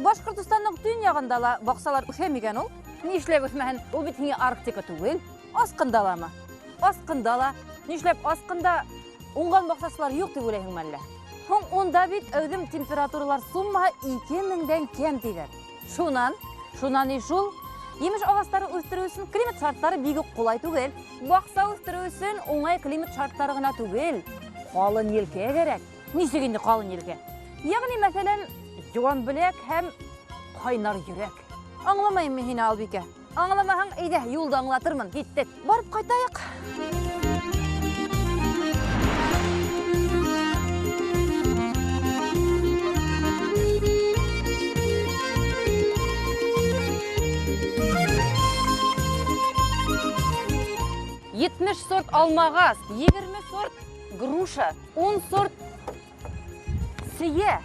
Башҡортостандың төньяғында ла баҡсалар үҫә микән ул? Нишләп үҫмәһен? Ул бит һиңә Арктика түгел. Асҡында ламы? Асҡында ла. Нишләп Асҡында уңған баҡсасылар юҡ тип уйлайһыңмы әллә? Һуң унда бит әүҙем температуралар суммаһы 2000-дән кәм тиҙәр. Шунан, шунан и шул. Емеш ағастары үҫтереү өсөн климат шарттары бик үк ҡулай түгел. Баҡса үҫтереү өсөн уңай климат шарттары ғына түгел, ҡалын елкә кәрәк. Нисек инде ҡалын елкә? Ягъни, мәҫәлән, йыуан беләк һәм ҡайнар йөрәк. Аңламайым мин һине, Албикә. Аңламаһаң, әйҙә, юлда аңлатырмын. Киттек. Барып ҡайтайыҡ. Етмеш сорт алмағас, 20 сорт груша, 10 сорт Сөя.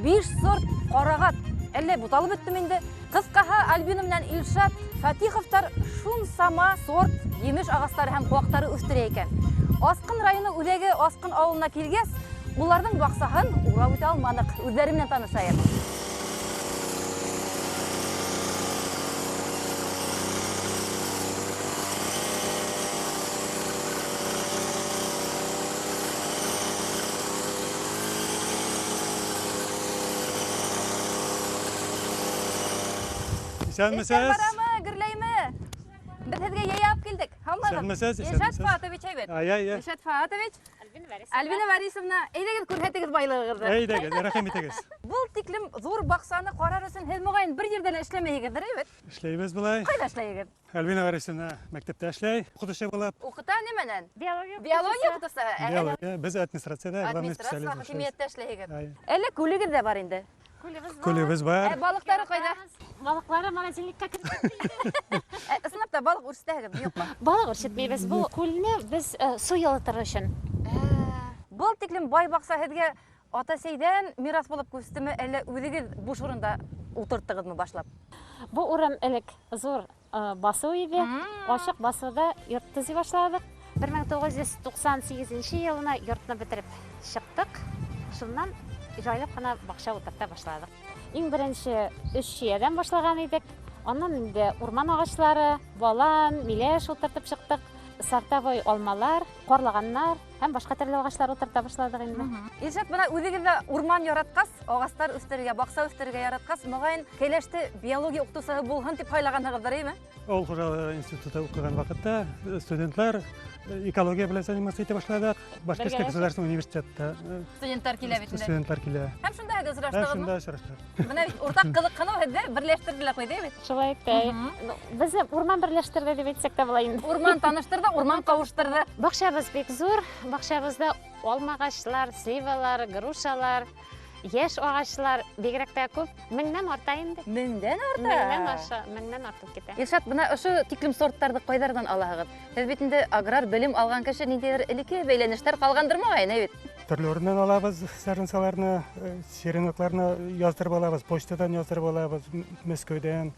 Биш сорт карагат. Әллә буталып беттем инде. Кыскаһы, Альбина менән Илшат Фатиховтар шун сама сорт емеш агастары һәм куаклары үстерә икән. Аскын районы үзәге Аскын авылына килгәс, уларның баксаһын урап үтә алмадык. Үзләре белән танышайык. Исәнмесез. Эшләр барамы, гөрләйме? Без һеҙгә йәй алып килдек. Һаумыһығыҙ? Исәнмесез, Илшат исәнмесез. Фаатович әйбәт. Ай, ай, ай. Илшат Фаатович, Альбина Борисовна. Альбина Борисовна, әйҙәгеҙ күрһәтегеҙ байлығығыҙҙы. Әйҙәгеҙ, рәхим итегеҙ. Был тиклем ҙур баҡсаны ҡарар өсөн һеҙ моғайын бер ерҙә лә эшләмәйһегеҙҙер, әйбәт? Эшләйбеҙ былай. Ҡайҙа эшләйһегеҙ? Альбина Борисовна мәктәптә эшләй, уҡытыусы булып. Уҡыта нимәнән? Биология Биология уҡытыусыһы. Ә, Биология. Беҙ администрацияда главный Администрация специалист. хакимиәттә эшләйһегеҙ. Әй. Әллә күлегеҙ ҙә бар инде? Күлебеҙ бар. Күлебеҙ бар. Ә балыҡтары ҡайҙа? Балыҡлары морозильникка кереп китте. Ә, ысынлап та балыҡ үрсетәһегеҙме, юҡмы? Балыҡ үрсетмәйбеҙ. Был күлне беҙ сыу йылытыр өсөн. Был тиклем бай баҡса һеҙгә ата-әсәйҙән мираҫ булып күстеме, әллә үҙегеҙ буш урында ултырттығыҙмы башлап? Был урын элек ҙур басыу ине. Ашыҡ басыуҙа йорт төҙөй башланыҡ. 1998 йылына йортны бөтөрөп сыҡтыҡ. Шунан җайлап ҡына баҡса ултырта башланыҡ. Иң беренсе өс шиәҙән башлаған инек. Анан инде урман ағастары, балан, миләш ултыртып сыҡтыҡ. Сортовой алмалар, ҡарлуғандар һәм башҡа төрлө ағастар ултырта башланыҡ инде. Илшат, бына үҙегеҙ ҙә урман яратҡас, ағастар үҫтерергә, баҡса үҫтерергә яратҡас, моғайын кәләште биология уҡытыусыһы булһын тип һайлағанһығыҙҙыр, әйме? Ауыл хужалығы институтта уҡыған ваҡытта студентлар экология белән заниматься итә башладыҡ. Башкирский государственный университетта студенттар килә бит инде. Студентлар килә. Һәм шунда һеҙ Һәм осраштығыҙмы? шунда осраштыҡ. Бына бит уртаҡ ҡыҙыҡһыныу һеҙҙе берләштерҙе лә ҡуйҙы бит. Шулай итә. Беҙҙе урман берләштерҙе тип әйтһәк тә була инде. Урман таныштырҙы, урман ҡауыштырҙы. Баҡсабыҙ бик ҙур. Баҡсабыҙҙа алма ағаслар, сливалар, грушалар, йәш ағаслар бигерәк тә күп. Меңдән арта инде. Меңдән арта? Меңдән аша, меңдән артып китә. Илшат, бына ошо тиклем сорттарҙы ҡайҙарҙан алаһығыҙ? Һеҙ бит инде аграр белем алған кеше, ниндәйҙер элекке бәйләнештәр ҡалғандыр моғайын, әй бит? Төрлө урындан алабыҙ сарымсаларны, черенокларны яздырып алабыҙ, почтадан яздырып алабыҙ, Мәскәүҙән.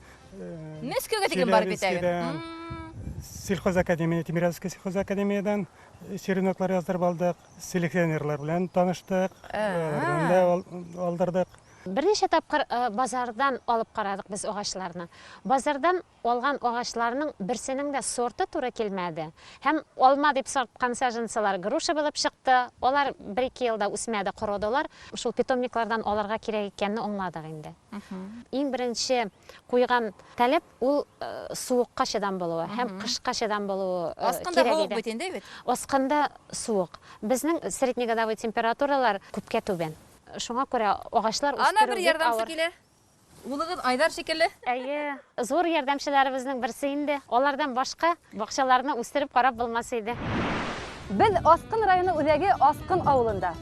Мәскәүгә тиклем барып етәгеҙ? Челябинскиҙән, Сельхозакадемия, Тимирязевская сельхозакадемиядан череноклар яздырып алдыҡ, селекционерлар белән таныштыҡ, аларҙан да алдырҙыҡ. Бер нисә тапҡыр базарҙан алып ҡараҙыҡ беҙ ағасларны. Базарҙан алған ағасларның берсенең дә сорты тура килмәне. Һәм алма дип сатҡан саженцалар груша булып сыҡты. Алар бер-ике йылда үҫмәне, ҡородолар. Шул питомникларҙан алырға кәрәк икәнен аңланыҡ инде. Иң беренсе ҡуйған таләп ул суыҡҡа сыҙам булыуы һәм ҡышҡа сыҙам булыуы Асҡында кәрәк һыуыҡ ине. бит инде, бит? Асҡында суыҡ. Беҙҙең среднегодовой температуралар күпкә түбән. Шуңа күрә ағаслар Ана бер үҫтереү бик ярҙамсы ауыр. килә. Улығыҙ Айҙар шикелле. Әйе, ҙур ярҙамсыларыбыҙҙың берсе инде. Аларҙан башҡа баҡсаларны үҫтереп ҡарап булмаҫ ине. Беҙ Асҡын районы үҙәге Асҡын ауылында.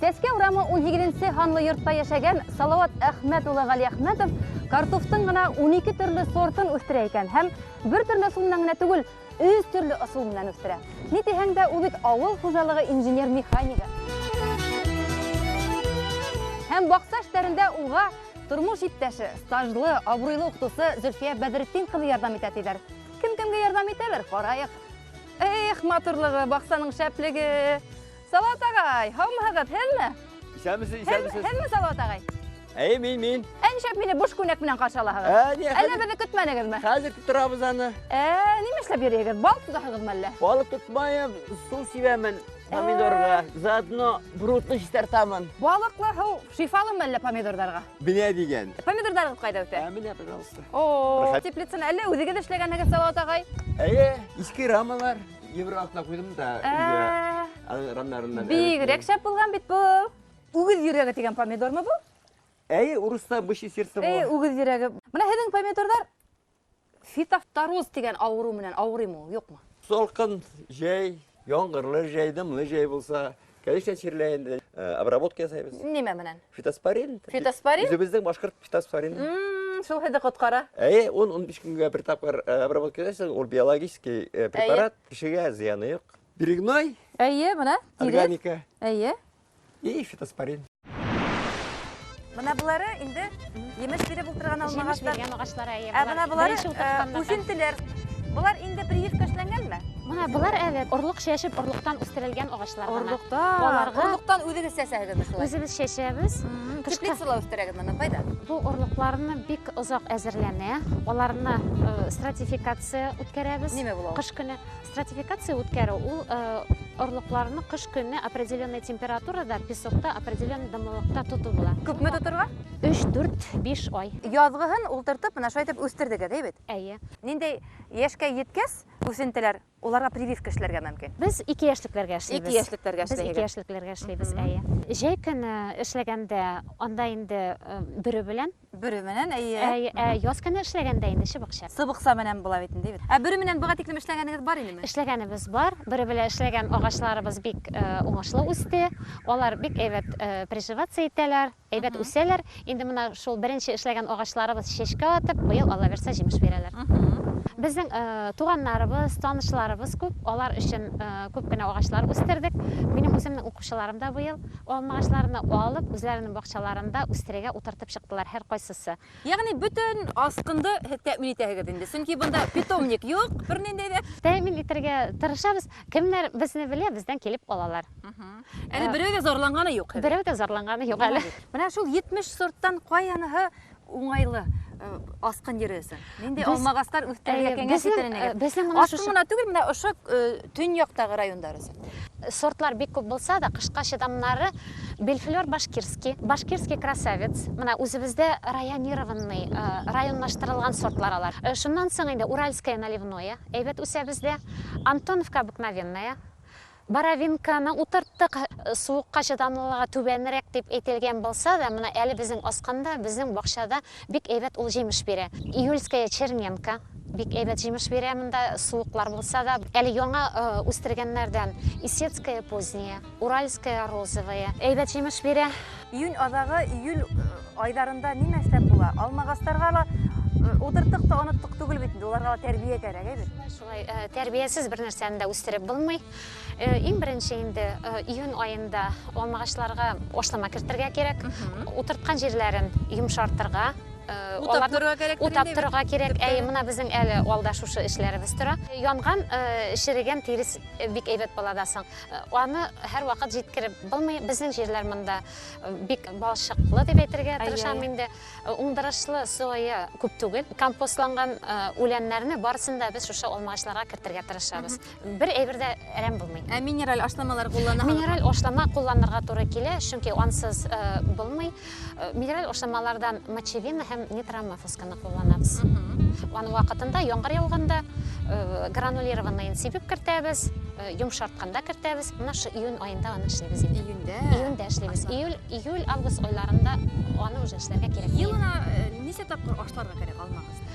Сәскә урамы ун һигеҙенсе һанлы йортта йәшәгән Салауат Әхмәт улы Ғәлиәхмәтов картофтың ғына 12 төрлө сортын үҫтерә икән һәм бер төрлө ысул менән генә түгел, өс төрлө ысул менән үҫтерә. Ни тиһәң дә, ул бит ауыл хужалығы инженер-механигы. Һәм баҡса эштәрендә уға тормош иптәше, стажлы, абруйлы уҡытыусы Зөлфиә Бәҙретдин ҡыҙы ярҙам итә тиҙәр. Кем кемгә ярҙам итәлер? Ҡарайыҡ. Эх, матурлығы, баҡсаның шәплеге. Салауат ағай, һаумыһығыҙ, һеҙме? Исәнмесез, исәнмесез. Һеҙме, Салауат ағай? Әй, мин, мин. Ә нишләп мине буш күнәк менән каршы алаһыгыз? Ә, ни, Әллә хәзер, беҙҙе көтмәнегеҙме? хәзер тотторабыҙ аны. Ә, нимә эшләп йөрөйһөгөҙ? Балыҡ тотаһығыҙмы әллә? Балыҡ тотмайым, һыу сибәмен помидорға. Заодно прудны чистартамын. Балыҡлы һыу шифалымы әллә помидорҙарға? Менә дигән. Помидорҙарығыҙ ҡайҙа үҫә? Ә, менә, пожалуйста. О, Рәхәт. теплицаны әллә үҙегеҙ эшләгәнһегеҙ, Салауат ағай? Әйе, иҫке рамалар. Евро алтына ҡуйҙым да өйгә. Ә, Аның рамнарынан. бигерәк шәп булған бит был. Үгеҙ йөрәге тигән помидормы был? Әйе, урыҫта бычье сердце Эй, була. үгеҙ йөрәге. Бына һеҙҙең помидорҙар фитофтороз тигән ауырыу менән ауырыймы ул, юҡмы? Салҡын җәй, яңғырлы җәй, дымлы җәй булса, конечно, чирләй инде. Обработка ясайбыҙ. Нимә менән? Фитоспорин. Фитоспорин? Үҙебеҙҙең башҡорт фитоспорин. Шул һеҙҙе ҡотҡара. Әйе, 10-15 көнгә бер тапҡыр обработка ясайсың, ул биологический препарат, кешегә зыяны юҡ. Перегной, Әйе, бына тире. органика Әйе. и фитоспорин. Бына былары инде емеш биреп ултырған Җимеш алмағастар. биргән агачлар, әйе. Ә бына былары Беренче утыртканнардан. үҫентеләр. Былар инде прививка эшләнгәнме? Менә болар әле орлыҡ чәчеп, орлыҡтан үҫтерелгән агачлар гына. Орлоҡтан. Аларға- Орлоҡтан үҙегеҙ сәсәһегеҙме шулай? Үҙебеҙ чәчәбеҙ. Ҡышҡа Теплицала үҫтерәгеҙ быны ҡайҙа? Бу орлыҡларны бик оҙаҡ әҙерләнә. Аларны стратификация үткәрәбеҙ. Нимә була ул? Ҡыш көнө стратификация үткәреү ул орлыҡларны ҡыш көнө определенный температурада, песокта, определенный дымлылыҡта тотоу була. Күпме тоторға? 3, 4, 5 ай. Яҙғыһын ултыртып, бына шулай итеп үҫтерҙегеҙ, әйбәт. Әйе. Ниндәй йәшкә еткәс үҫентеләр уларға прививка эшләргә мөмкин? Беҙ 2 йәшлекләргә эшләйбеҙ. 2 йәшлекләргә Беҙ 2 эшләйбеҙ. йәшлекләргә эшләйбеҙ, әйе. Җәй көне эшләгәндә анда инде бөрө белән. Бөрө менән, әйе. Әй, яҙ көне эшләгәндә инде чыбыкча. Сыбыҡса менән була бит инде, әйбәт. Ә бөрө менән быға тиклем эшләгәнегеҙ бар инеме? Эшләгәнебеҙ бар. Бөрө белән эшләгән ағачларыбыҙ бик уңышлы үҫте. Алар бик әйбәт приживаться итәләр, әйбәт үҫәләр. Инде мына шул беренсе эшләгән ағачларыбыҙ шешкә атып, быйыл Алла бирсә җимеш бирәләр. Беҙҙең туғаннарыбыҙ, танышларыбыҙ күп. Алар өсөн күп кенә ағачлар үҫтерҙек. Минең үҙемдең уҡыусыларым да быйыл алма ағачларны алып, үҙләренең баҡсаларында үҫтерергә ултыртып сыҡтылар һәр ҡайсыһы. Ягъни бөтөн асҡынды һеҙ тәьмин итәһегеҙ инде. Сөнки бында питомник юҡ, бер ниндәй ҙә. Тәьмин итергә тырышабыҙ. Кемдәр беҙҙе белә, беҙҙән килеп алалар. Әле берәү ҙә зарланғаны юҡ һеҙҙең. Берәү ҙә зарланғаны юҡ әле. Бына шул 70 сорттан ҡайһыныһы уңайлы асҡын ере өсөн? Ниндәй алмағастар үҫтерергә кәңәш итер инегеҙ? Беҙҙең мына Асҡын шушы ғына түгел, мына ошо төньяҡтағы райондар өсөн. Сортлар бик күп булса да, ҡышҡа шыдамнары Бельфлер башкирский, башкирский красавец. Мына үҙебеҙҙә районированный, районлаштырылған сортлар алар. Шуннан һуң инде Уральская наливное, әйбәт үҫә беҙҙә. Антоновка обыкновенная. Боровинканы утырттыҡ, суыҡҡа шыдамлылығы түбәнерәк тип әйтелгән булса да, мына әле беҙҙең асҡанда, беҙҙең баҡсала бик әйбәт ул җимеш бирә. Июльская черненка бик әйбәт җимеш бирә, монда суыҡлар булса да. Әле яңа үҫтергәннәрҙән Исетская поздняя, Уральская розовая әйбәт җимеш бирә. Июнь аҙағы, июль айҙарында нимә эшләп була? Алмағастарға ла ултырттыҡ та оноттоҡ түгел бит инде, уларға ла тәрбиә кәрәк, әйбәт. Шулай, тәрбиәсез бер нәрсәне дә үҫтереп булмай. Иң беренсе инде июнь айында алмағачларға ашлама кертергә кәрәк. Утыртҡан җирләрен йомшартырға, Утап аларны торорға кәрәк утап инде. торорға кәрәк. Төптәре. Әй, мына беҙҙең әле алда шушы эшләребеҙ тора. Янған, шерегән тирес бик әйбәт була да соң. Аны һәр ваҡыт еткереп булмай. Беҙҙең җирләр монда бик балчыҡлы дип әйтергә тырышам инде. Уңдырышлы соя күп түгел. Компостланған үләннәрне барысын да беҙ шушы алмагачларга кертергә тырышабыҙ. Бер әйбер дә әрәм булмай. Ә минераль ашламалар ҡулланаһығыҙмы? Минераль ашлама ҡулланырға тура килә, сөнки ансыз булмай. Минераль ашламалардан мочевина һәм нитромофосканы ҡулланабыҙ. Аның ваҡытында яңғыр яуғанда гранулированныйын сибеп кертәбеҙ, йомшартҡанда кертәбеҙ. Мына ошо июнь айында аны эшләйбеҙ инде. Июндә? Июндә эшләйбеҙ. Ашлама. Июль, июль, август айларында аны уже эшләргә кәрәк. Йылына нисә тапҡыр ашларға кәрәк алмағасты?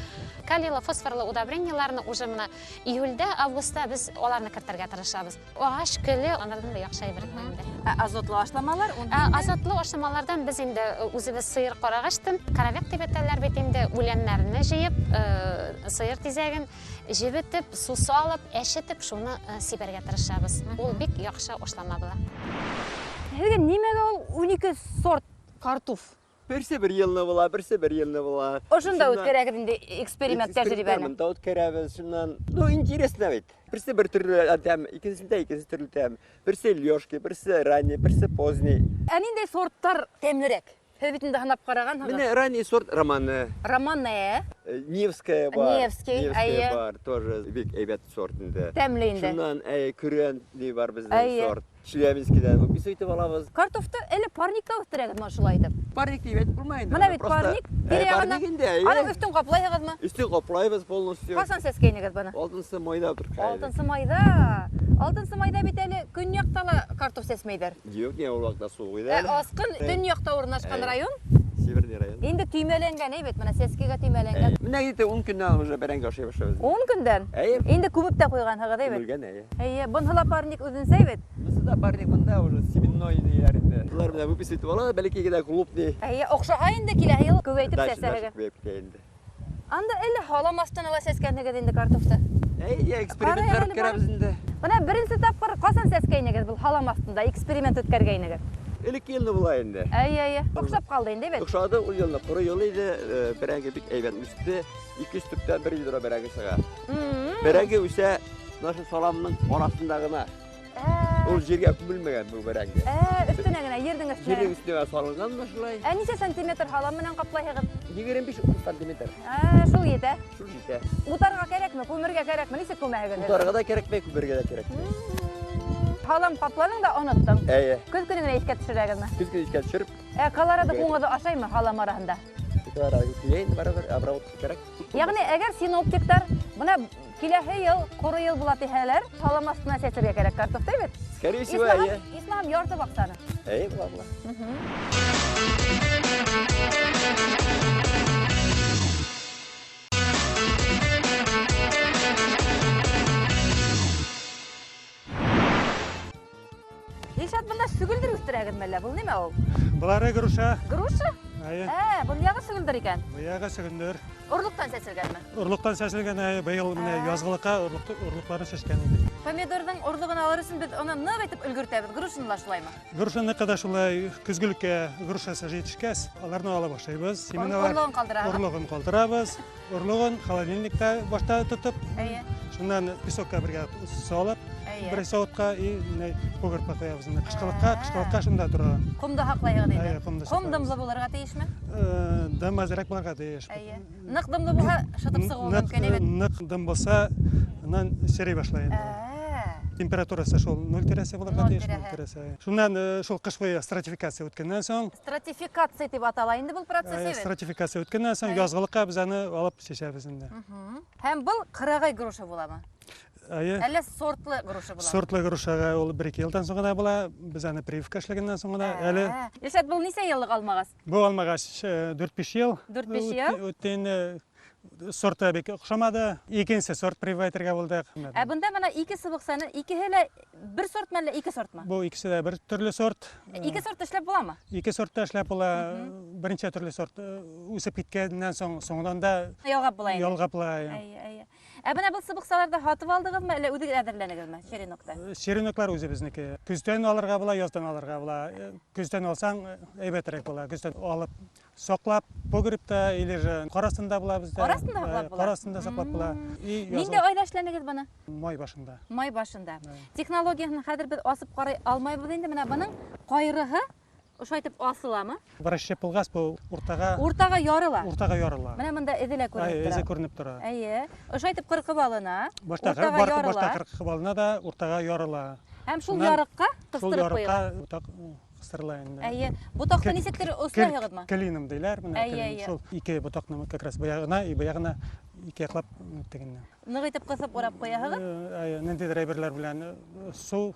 Калийлы, фосфорлы удобрениеларны уже мына июльдә, августта беҙ уларны кертергә тырышабыҙ. Ағас көлө анардан да яҡшы әйбер инде. Ә азотлы ашламалар? Унда инде? Азотлы ашламалардан беҙ инде үҙебеҙ сыйыр ҡарағастын, каравек тип әйтәләр бит инде, үләннәрне җыйып, сыйыр тизәген җебетеп, су салып, әшетеп, шуны сибәргә тырышабыҙ. Ул бик яҡшы ашлама була. Һеҙгә нимәгә ул 12 сорт картуф? Берсе бер елны була, берсе бер елны була. Ошонда Шуннан үткәрәгеҙ инде эксперимент, Эксперимент тәжрибәне. Монда үткәрәбеҙ, шуннан, ну, интересно бит. Берсе бер төрлө тәм, икенсендә икенсе төрлө тәм. Берсе лёжки, берсе ранний, берсе поздний. Ә ниндәй сорттар тәмлерәк? Һеҙ бит инде һынап ҡарағанһығыҙ. Менә ранний сорт Романе. Романе. Невская бар. Невский, Невская әйе. бар, тоже бик әйбәт сорт инде. Тәмле инде. Шуннан әй көрән ни бар безнең Әйе. сорт. Челябинскийдан выписывать итеп алабыз. Картофты әле парникта үҫтерәгеҙме шулай итеп? Парник дип әйтеп булмай инде. Менә бит Просто, парник, тирә яғына. Парник инде, әйе. Аның өҫтөн ҡаплайһығыҙмы? Өстен каплайбыз полностью. Ҡасан сәскәйнегеҙ быны? Алтынсы майда утыртҡан. Алтынсы майҙа. Алтынсы майҙа бит әле көньяҡта ла картоф сәсмәйҙәр. Юк, не ул ваҡытта суыҡ иде Ә әле. Асҡын төньяҡта урынлашҡан Әйе. район. Северный район. Инде төймәләнгән әйбәт, менә сәскәгә төймәләнгән. Әйе. Менә где-то 10 көннән уже бәрәңге ашый башлайбыз. 10 көндән. Әйе. Инде күмеп тә ҡуйғанһығыҙ әйбәт. Күмелгән, әйе. Әйе, быныһы ла парник үҙенсә әйбәт. Монысы да парник монда уже семенной диләр инде. Булар менә выписывать итеп ала, бәләкәй генә клубный. Әйе, оҡшаһа инде киләһе йыл күбәйтеп Дальше, сәсәһегеҙ. дальше күбәйеп китә инде. Анда әллә һалам аҫтына ла сәскәнһегеҙ инде картофты. Әйе, экспериментлар Ҡарай әле үткәрәбеҙ инде. Бына беренсе тапҡыр ҡасан сәскәйнегеҙ был һалам аҫтында эксперимент үткәргәйнегеҙ? Элекке елны була инде. Әйе, әйе. Оҡшап ҡалды инде бит. Охшады, ул елны ҡоро йыл иде, бәрәңге бик әйбәт үҫте. 200 төптән бер ведро бәрәңге сыға. Бәрәңге үсә наша саламның арасында гына. Ул җиргә күмелмәгән бу бәрәңге. Өҫтөнә генә, ерҙең өҫтөнә. Җирнең өҫтөнә салынган да шулай. Ә нисә сантиметр һалам менән ҡаплайһығыҙ? 25-30 сантиметр. Шул етә. Шул җитә. Утарға кәрәкме, күмергә кәрәкме? Нисек күмәһегеҙ? Утарга да кәрәкмәй, күмергә дә кәрәкмәй. Һалам ҡапланың да оноттоң. Әйе. Көҙ көнө генә иҫкә төшөрәгеҙме? Көҙ көнө иҫкә төшөрөп, Ә колорадо ҡуңыҙы ашаймы һалам араһында? колорадо килә инде барыбер обработка кәрәк. Ягъни әгәр синоптиктар бына киләһе йыл ҡоро йыл була тиһәләр, һалам аҫтына сәсергә кәрәк картофты бит. Скорее всего, әйе. Исмаһам ярты баҡсаны. Әйе, була, була. Илшат, бында сөгөлдөр үҫтерәгеҙме әллә? Был нимә ул? Былары груша. Груша? Әйе. Был яғы сөгөлдөр икән. Был яғы сөгөлдөр. Орлоҡтан сәселгәнме? Орлоҡтан сәселгән, әйе, быйыл менә язғылыҡҡа орлоҡларын сәскән идек. Помидорҙың орлоғон алыр өсөн беҙ уны ныҡ итеп өлгөртәбеҙ. Грушаны ла шулаймы? Грушаныкы да шулай көҙгөлөккә грушасы етешкәс, аларны ала башлайбыҙ. Семеналар Орлоғон ҡалдырабыҙ. Орлоғон ҡалдырабыҙ. Орлоғон холодильникта башта тотоп, Әйе. шуннан песокка бергә салып, Әйе. бер сауытҡа и менә погребка ҡуябыҙ инде. Ҡышҡылыҡҡа шунда тора. Ҡомда һаҡлайһығыҙ инде. Әйе, ҡомда Ҡом һаҡлайбыҙ. дымлы булырға тейешме? Дым әҙерәк булырға тейеш. Әйе. Ныҡ дымлы булһа, шытып сығыуы мөмкин бит. Ныҡ дым булса, унан серей башлай инде. Температурасы шул 0 тирәсе булырға Ноль тейеш, ноль тирәһе. тирәсе. Шуннан шул кыш буе стратификация үткәннән соң, Стратификация тип атала инде был процесс бит. Стратификация үткәннән соң язғылыҡҡа без аны алып сәсәбеҙ инде. Һәм был ҡырағай груша буламы? Әйе. Әллә сортлы груша буламы? Сортлы грушаға ул 1-2 йылдан соң ғына була. Без аны прививка эшләгәннән соң ғына әле. Илшат, был нисә йыллыҡ алмағас? Был алмағас 4-5 йыл. 4-5 йыл? Үтте инде. Сорты бик оҡшамады. Икенсе сорт прививать итергә булдыҡ. Ә бында бына ике сыбыҡсаны, икеһе лә бер сортмы әллә ике сортмы? Был икесе лә бер төрлө сорт. Ике сорт эшләп буламы? Ике сортта эшләп була. Беренсе төрлө сорт үсеп киткәннән соң, соңынан да ялғап була инде. Ялғап була, әйе. Әйе, әйе. Ә бына был сыбыҡсаларҙы һатып алдығыҙмы, әллә үҙегеҙ әҙерләнегеҙме черенокта? Череноклар үҙебеҙнеке. Көҙҙән алырға була, яҙдан алырға була. Көҙҙән алсаң, әйбәтерәк була. Көҙҙән алып саҡлап, погребта или же ҡар аҫтында була беҙҙә. Ҡар аҫтында һаҡлап була? Ҡар аҫтында саҡлап була. И Ниндәй язгы айҙа эшләнегеҙ быны? Май башында. Май башында. Әйе. Технологияһын хәҙер беҙ асып ҡарай алмайбыҙ инде. Бына бының ҡайырыһы ошолай итеп асыламы? Вращение булғас, был уртаға Уртаға ярыла. Уртаға ярыла. Бына бында эҙе лә күренеп Әйе, тора. эҙе күренеп тора. Әйе. Ошолай итеп ҡырҡып алына. Башта Уртаға ярыла. башта ҡырҡып алына да уртаға ярыла. Һәм шул Шунан ярыҡҡа шул ҡыҫтырып ярыҡҡа ҡуйыла. ботаҡ ҡыҫтырыла инде. Әйе. Ботаҡты нисектер ослайһығыҙмы? Клином тиләр, менә Әйе, клин. әйе. Шул ике ботаҡны как раз баяғына и баяғына ике яҡлап тегенне. Ныҡ итеп ҡыҫып урап ҡуяһығыҙ? Әйе, ниндәйҙер әйберләр белән сыу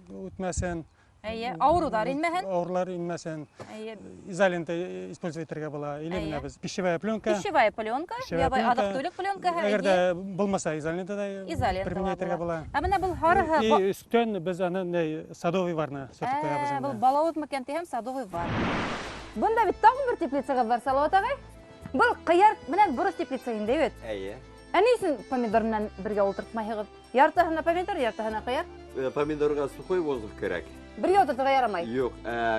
үтмәсен. Әйе, ауырыуҙар инмәһен. Ауырыуҙар инмәсен. Әйе. Изолента использовать итергә була. Или Әйе. менә без пищевая пленка. Пищевая пленка, Пищевая ябай пленка. аҙыҡ-түлек пленкаһы, Әгәр әйе. дә булмаса, изолента да Изолента применять итергә була. була. Ә менә был һарыһы И ба- өҫтән беҙ аны ни, садовый варны сөртөп ҡуябыҙ инде. Был балауыҙ микән тиһәм, садовый вар. Бында бит тағын бер теплицағыҙ бар, Салауат ағай. Был ҡыяр менән борос теплица инде бит. Әйе. Ә ни өсөн помидор менән бергә ултыртмайһығыҙ? Яртыһына помидор, яртыһына ҡыяр. Помидорға сухой воздух кәрәк. Бергә ултыртырға ярамай. Юҡ,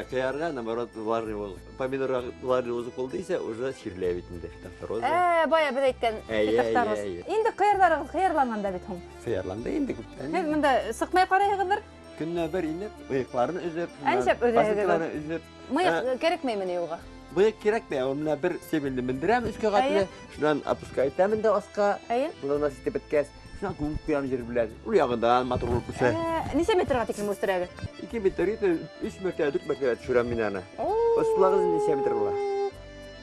ҡыярға, наоборот, влажный воздух. Помидорға влажный воздух булды исә, уже сирләй бит инде фитофтороза. Бая беҙ әйткән Әйе, фитофтороз. әйе, әйе. Инде ҡыярҙарығыҙ ҡыярланған да бит һуң. Ҡыярланды инде күптән. Һеҙ бында сыҡмай ҡарайһығыҙҙыр? Көнөнә бер инеп, мыйыҡларын өҙөп, Ә нишләп өҙәһегеҙ? пасынкаларын өҙөп. Мыйыҡ кәрәкмәйме ни уға? Быйыҡ кирәкмәй, ул менә бер стебельне мендерәм өскә хәтле, шуннан опускать итәмен дә аска. Булана ситеп беткәс, шуннан күмеп куям җир белән. Ул ягындан матур булып үсә. Нисә метрга тиклем үстерәгез? 2 метр, 3 мәртәбә, 4 мәртәбә төшерәм мин аны. Сулагыз ничә метр була?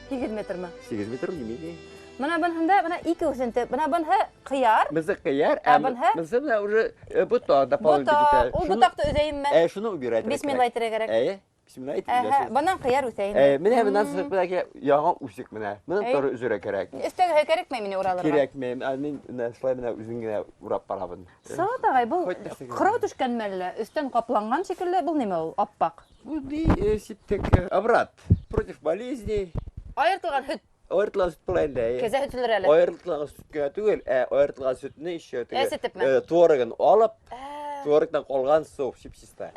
8 метрмы? 8 метр димени. Менә бынһында менә ике үсенте. Менә бынһы кыяр. Монысы кыяр, ә бынһы монысы менә уже ботак дополнительно китә. Ул ботакты өзәйемме? Ә, шуны убирать. Бисмилла әйтергә кирәк. Әйе. Бисмилла әйтеп. Бынан кыяр үсә инде. Менә моннан чыгып менә яңа үсек менә. Моны торы өзәргә кирәк. Өстәге кирәкме мине уралырга? Кирәкме? Мин менә шулай менә үзең генә урап барабын. Салат агай, бу кырау төшкән мәллә? Өстән капланган шикелле, бу нимә ул? Аппак. Бу ни септик обрат. Против болезней. Аертылган һөт. Аертылган сөт була инде. Кәзә һөтләр әле. Аертылган сөт кенә түгел, ә аертылган сөтне еще теге творогын алып, творогтан калган су, чип-чиста.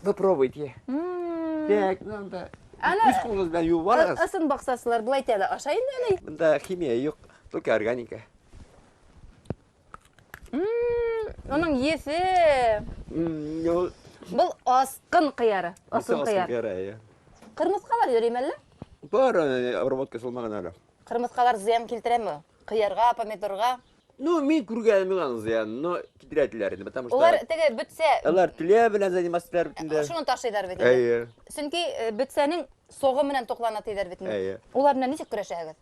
Попробуйте. Так, надо. Үз кулыгыз белән юып алыгыз. Ысын баксасылар былай итә дә ашай инде әле. Монда химия юк, только органика. Аның есе. Был аскын кыяры, аскын кыяр. Кырмыскалар йөрим әллә? Бар, обработка салмаган әле. Кырмыскалар зыян килтерәме? Кыярга, помидорга? Ну, мин күргәнем юк аның зыянын, но китерәделәр инде, потому что Улар теге бөтсә, алар тле белән заниматься бит инде. Шуны ташыйлар бит инде. Әйе. Чөнки бөтсәнең согы менән туклана диләр бит инде. Әйе. Улар белән ничек көрәшәгез?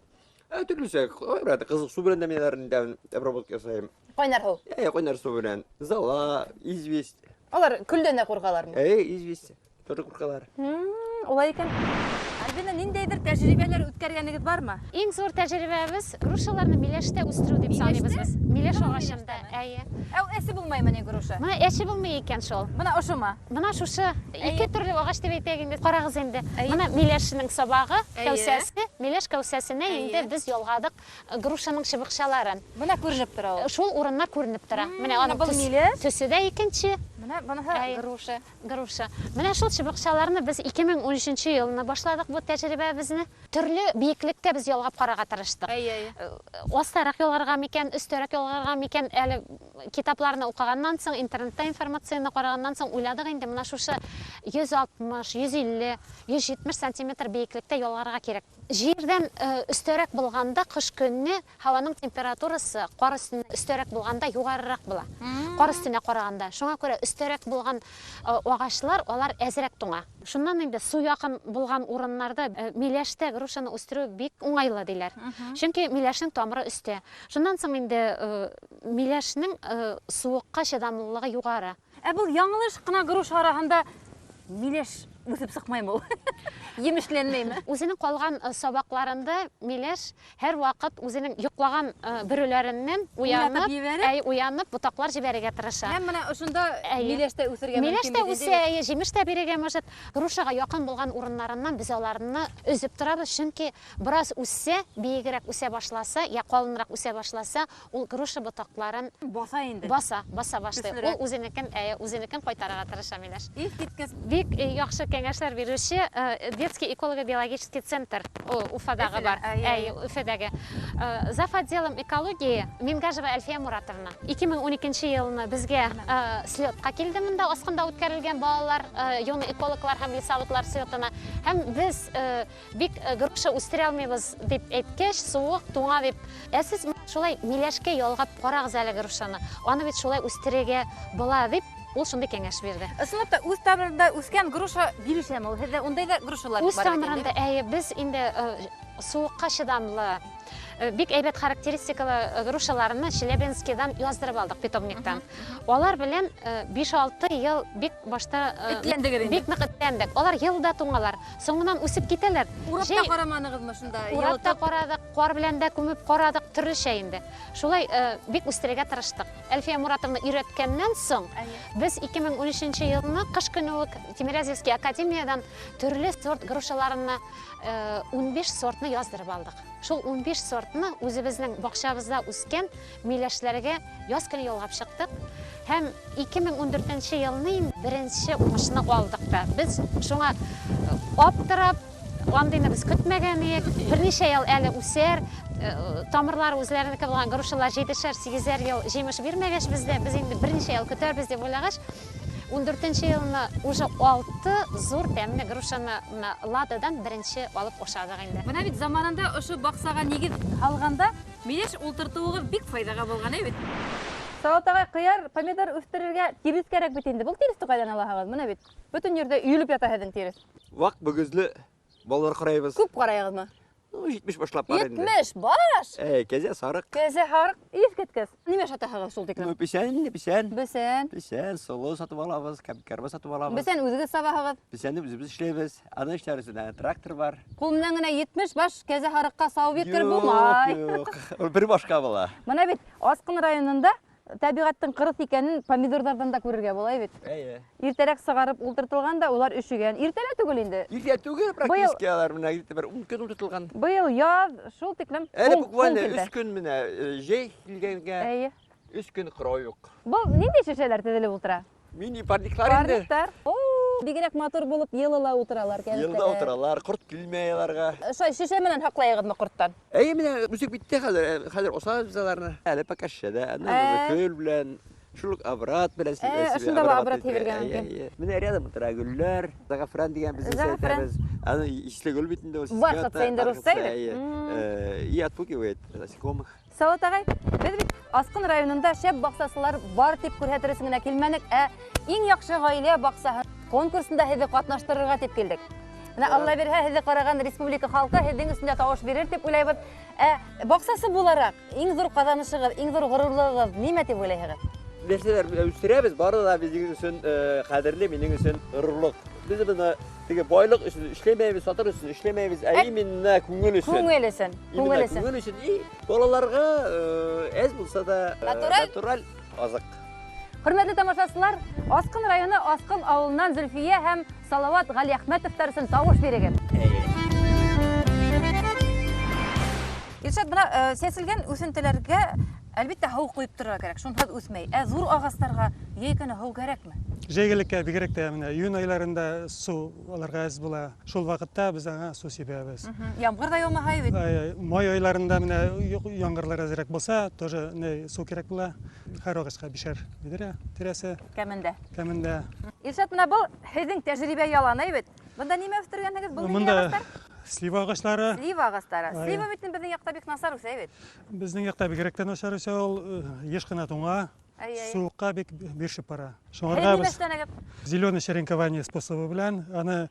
Төрлечә, брат, кызык су белән дә мин аларны обработка ясыйм. Кайнар су. Әйе, кайнар су белән. Зола, известь. Алар көлдән дә куркалармы? Әйе, известь. Тоже куркалар. Улай икән. Альбина, ниндәйдер тәҗрибәләр үткәргәнегез бармы? Иң зур тәҗрибәбез грушаларны миләштә үстерү дип саныйбыз без. Миләш агачында, әйе. Ә әсе булмаймы ни груша? Менә әче булмый икән шул. Менә ошымы? Менә шушы ике төрле агач дип әйтәйек инде. Карагыз инде. Менә миләшнең сабагы, кәүсәсе, миләш кәүсәсенә инде без ялгадык грушаның чыбыкчаларын. Менә күренеп тора ул. Шул урынна күренеп тора. Менә аның төсе дә икенче. Менә быныһы груша. Груша. Менә шул чыбыкчаларны без 2013 елны башладык бу тәҗрибәбезне. Төрле биеклектә без ялгап карарга тырыштык. Астарак ялгарга микән, өстәрәк ялгарга микән, әле китапларны укыганнан соң, интернетта информацияне караганнан соң уйладык инде менә шушы 160, 150, 170 сантиметр биеклектә ялгарга кирәк. Җирдән өстәрәк булганда кыш көнне һаваның температурасы кар өстенә өстәрәк булганда югарырак була. Кар өстенә караганда. Шуңа күрә өстәрәк булган агачлар алар әзрәк туңа. Шуннан инде су якын булган урыннарда миләштә грушаны үстерү бик уңайлы диләр. Чөнки миләшнең тамыры өстә. Шуннан соң инде миләшнең суыкка чыдамлылыгы югары. Ә бу яңлыш кына груша арасында миләш үсеп чыкмаймы ул? Емешләнмәйме? Үзенең калган сабакларында миләш һәр вакыт үзенең йоклаган бөреләреннән уянып, уянып ботаклар җибәрергә тырыша. Һәм менә ошонда миләш тә үсергә мөмкин. Миләш тә үсә, җимеш тә бирергә может. Грушага якын булган урыннарыннан без аларны өзеп торабыз, чөнки бераз үссә, биегрәк үсә башласа, я калынрак үсә башласа, ул груша ботакларын баса инде. Баса, баса башлый. Ул үзенекен, үзенекен кайтарырга тырыша миләш. Искиткеч. Бик яхшы кәңәшләр бирүче детский эколого-биологический центр Уфадагы бар. Әй, Уфадагы. Зав отделом экологии Мингажева Әлфия Муратовна. 2012 елны безгә слетка килде монда, Аскында үткәрелгән балалар, юны экологлар һәм лесоводлар слетына. Һәм без бик груша үстерә алмыйбыз дип әйткәч, суык, туңа дип. Ә сез шулай миләшкә ялгап карагыз әле грушаны. Аны бит шулай үстерергә була дип ул шундый кәңәш бирде. Ысынлап та үз тамырында үскән груша бирешәме ул? Һеҙҙә ундай да грушалар бар. Үз тамырында, әйе, без инде суыкка чыдамлы, бик әйбәт характеристикалы грушаларны Челябинскийдан яздырып алдык питомниктан. Алар белән 5-6 ел бик башта бик нык этләндек. Алар елда туңалар, соңыннан үсеп китәләр. Урап та караманыгызмы шунда? Урап та карадык, кар белән дә күмеп карадык, төрлечә инде. Шулай бик үстерергә тырыштык. Әлфия Муратовна өйрәткәннән соң без 2013 елны кыш көне үк Тимирязевский академиядан төрле сорт грушаларны 15 сортны яздырып алдык. Шул 15 сортны үзебезнең бакчабызда үскән миләшләргә яз көне ялгап чыктык. Һәм 2014 елны беренче уңышны алдык та. Без шуңа аптырап, андыйны без көтмәгән идек. Берничә ел әле үсәр, тамырлары үзләренеке булган грушалар 7-8 ел җимеш бирмәгәч бездә, без инде берничә ел көтәрбез дип уйлагач, 14 елны уже 6 зур тәмле грушаны менә Лададан беренче алып ашадык инде. Менә бит заманында ошо баксага нигез һалганда миләш ултыртуыгыз бик файдага булган, әй бит. Салават агай, кыяр, помидор үстерергә тирес кәрәк бит инде. Был тиресте кайдан алаһыгыз? Менә бит бөтен җирдә өелеп ята һеҙҙең тирес. Вак мөгезле балалар карайбыз. Күп карайыгызмы? Ну, 70 башлап бар инде. 70 баш! Әй, кәзә сарык. Кәзә һарык искиткес. Нимә ашатаһыгыз шул тиклем? Ну, песән инде, песән. Бесән. Песән, солы сатып алабыз, кәбкәрбә сатып алабыз. Бесән үзегез сабаһыгыз. Песәнне үзебез эшләйбез. Аны эшләр өчен әнә трактор бар. Кул менән генә 70 баш кәзә һарыкка савып еткереп булмай. Юк, юк. Ул бер башка була. Менә бит Аскын районында табигатьтең кырыс икәнен помидордардан да күрергә була бит. Әйе. Иртәрәк сығарып ултыртылган да улар өшегән. Иртә лә түгел инде. Иртә түгел, практически алар менә иртә бер 10 көн утыртылган. Быел яз шул тиклем. Әле буквально 3 көн менә җәй килгәнгә Әйе. 3 көн кырау юк. Был нинди шешәләр тезелеп ултыра? Мини парниклар инде. Парниктар. О, бигерәк матур булып йылыла утыралар кәнестәләр. Йылда утыралар, корт килмәй аларга. Шулай шешә менән һаҡлайығыҙмы ҡорттан? Әйе, менә үсеп битте хәзер. Хәзер осабыз без аларны. Әле пока шешәдә, аннан уже көл белән, шул ук обрат белән Шунда ла обрат һибергә мөмкин. Менә рядом утыра гөлләр, загафран дигән без Загафран. әйтәбез. Аны исле гөл бит инде ул. Бархатцы инде русча бит. И отпугивает насекомых. Салават агай, беҙ бит Аскын районында шәп баҡсасылар бар тип күрһәтер өсөн генә килмәнек, ә иң яҡшы ғаилә баҡсаһы конкурсында һеҙҙе ҡатнаштырырға тип килдек. Менә Алла бирһә, һеҙҙе ҡараған республика халҡы һеҙҙең өсөн дә тауыш бирер тип уйлайбыҙ. Ә баҡсасы булараҡ иң ҙур ҡаҙанышығыҙ, иң ҙур ғорурлығығыҙ нимә тип уйлайһығыҙ? Нәрсәләр үҫтерәбеҙ, бары ла беҙҙең өсөн ҡәҙерле, минең өсөн ғорурлыҡ. Беҙ быны теге байлыҡ өсөн эшләмәйбеҙ, сатыр өсөн эшләмәйбеҙ, ә именно күңел өсөн. Күңел өсөн, күңел өсөн. Күңел өсөн. И балаларға әҙ булһа да Натураль? натураль аҙыҡ. Хөрмәтле тамашасылар, Аскын районы Аскын ауылынан Зөлфиә һәм Салават Ғәлиәхмәтовтар өсөн тауыш бирегеҙ. Илшат, бына сәселгән үҫентеләргә әлбиттә һыу ҡуйып торорға кәрәк, шунһыҙ үҫмәй. Ә ҙур ағастарға йәй көнө һыу кәрәкме? Жәйгелеккә бигерәк тә менә июнь айларында су аларга әҙ була. Шул ваҡытта беҙ аңа су сибәбеҙ. Ямғыр ҙа яумаһа бит. Ай, май айларында менә яңғырлар әҙерәк булса, тоже не су кәрәк була. Һәр ағасҡа бишәр биҙрә тирәсе. Кәмендә. Кәмендә. Илшат, менә был һеҙҙең тәжрибә яланы бит. Бында нимә үҫтергәнһегеҙ? Был ниндәй Бында ағастар? Слива ағастары. Слива ағастары. Ай. Слива бит беҙҙең яҡта бик насар үҫә бит. Беҙҙең яҡта бигерәк тә насар үҫә ул, йыш ҡына туңа. Ай, ай. Суыҡҡа бик биршеп бара. Һеҙ Шуңарга нимә без эшләнегеҙ? зеленый черенкование способы белән аны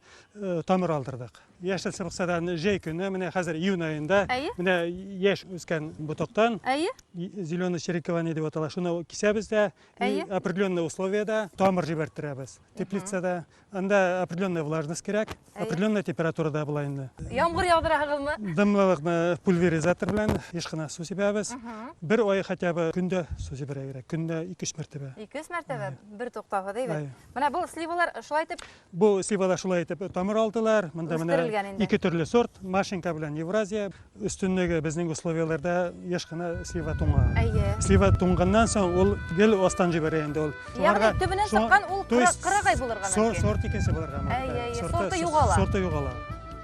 тамыр алдырдыҡ. Йәшел сыбыҡсадан җәй көне, менә хәзер июнь айында, Әйе. менә яшь үскән ботаҡтан Әйе. зеленый черенкование дип атала. Шуны кисәбеҙ дә, и Әйе. определенный условияда тамыр җибәрттерәбеҙ. Теплицада анда определенная влажность кәрәк, Әйе. определенная температурада була инде. Ямғыр яуҙыраһығыҙмы? Дымлылыҡны пульверизатор белән еш кына су сибәбеҙ. Бер ай хотя бы көндә су сибәргә кәрәк. Көндә ике-өс мәртәбә. Ике-өс мәртәбә бер туҡтауһыҙ, әйбәт. Әйе. Менә был сливалар шулай итеп Бу сливалар шулай итеп тамыр алдылар. Монда менә Үҫтерелгән инде. ике төрле сорт, Машенька белән Евразия. Өстөнлеге безнең условияларда еш кына слива туңа. Әйе. Слива туңганнан соң ул гел астан җибәрә инде ул. Ягъни төбенән сыҡҡан ул То есть ҡырағай булырға мөмкин. Сорт икенсе булырға мөмкин. Әйе, әйе, сорты юғала. Сорты юғала.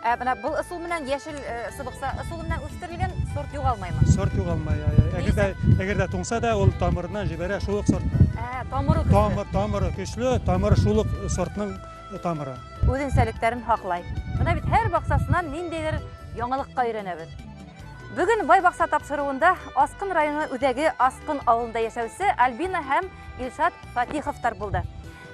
Ә бына был ысул менән йәшел сыбыҡса ысулы менән үҫтерелгән сорт юғалмаймы? Сорт юғалмай. Әгәр дә туңса да ул тамырынан җибәрә шул ук сортны. Ә, тамыры көслө. Тамыр, тамыры көслө, тамыры шул ук сортның тамыры. Үҙенсәлектәрен һаҡлай. Бына бит һәр баҡсасынан ниндәйҙер яңылыҡҡа өйрәнәбеҙ. Бөгөн Бай баҡса тапшырыуында Аскын районы үҙәге Аскын ауылында йәшәүсе Альбина һәм Илшат Фатиховтар булды.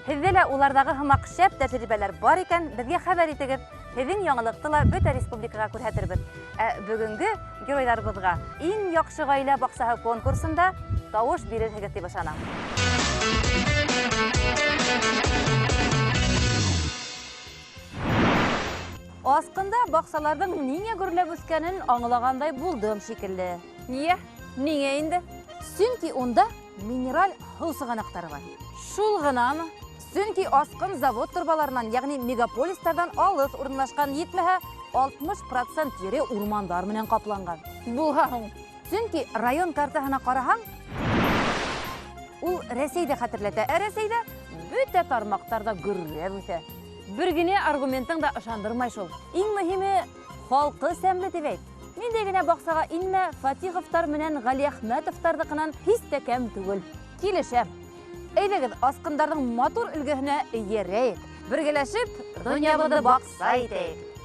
Һеҙҙә лә уларҙағы һымаҡ шәп тәжрибәләр бар икән, беҙгә хәбәр итегеҙ. Һеҙҙең яңылыҡты ла бөтә республикаға күрһәтербеҙ. Ә бөгөнгө геройҙарыбыҙға иң яҡшы ғаилә баҡсаһы конкурсында тауыш бирерһегеҙ тип ышанам. Аскында баҡсаларҙың ниңә гөрләп үҫкәнен аңлағандай булдым шикелле. Ниә? Ниңә инде? Сөнки унда минераль һыу сығанаҡтары бар. Шул ғынамы? Сөнки Аскын завод торбаларынан, ягъни мегаполистарҙан алыҫ урынлашҡан, етмәһә 60% ере урмандар менән ҡапланған. Булһа һуң. Сөнки район картаһына ҡараһаң, ул Рәсәйҙе хәтерләтә. Ә Рәсәйҙә бөтә тармаҡтарҙа гөрләп үҫә. Бер генә аргументың да ышандырмай шул. Иң мөһиме, халҡы сәмле тип әйт. Ниндәй генә баҡсаға инмә, Фатиховтар менән Ғәлиәхмәтовтарҙыҡынан һис тә кәм түгел. Килешәм. Әйҙәгеҙ, Асҡындарҙың матур өлгөһөнә эйәрәйек. Бергәләшеп, донъябыҙҙы баҡса итәйек.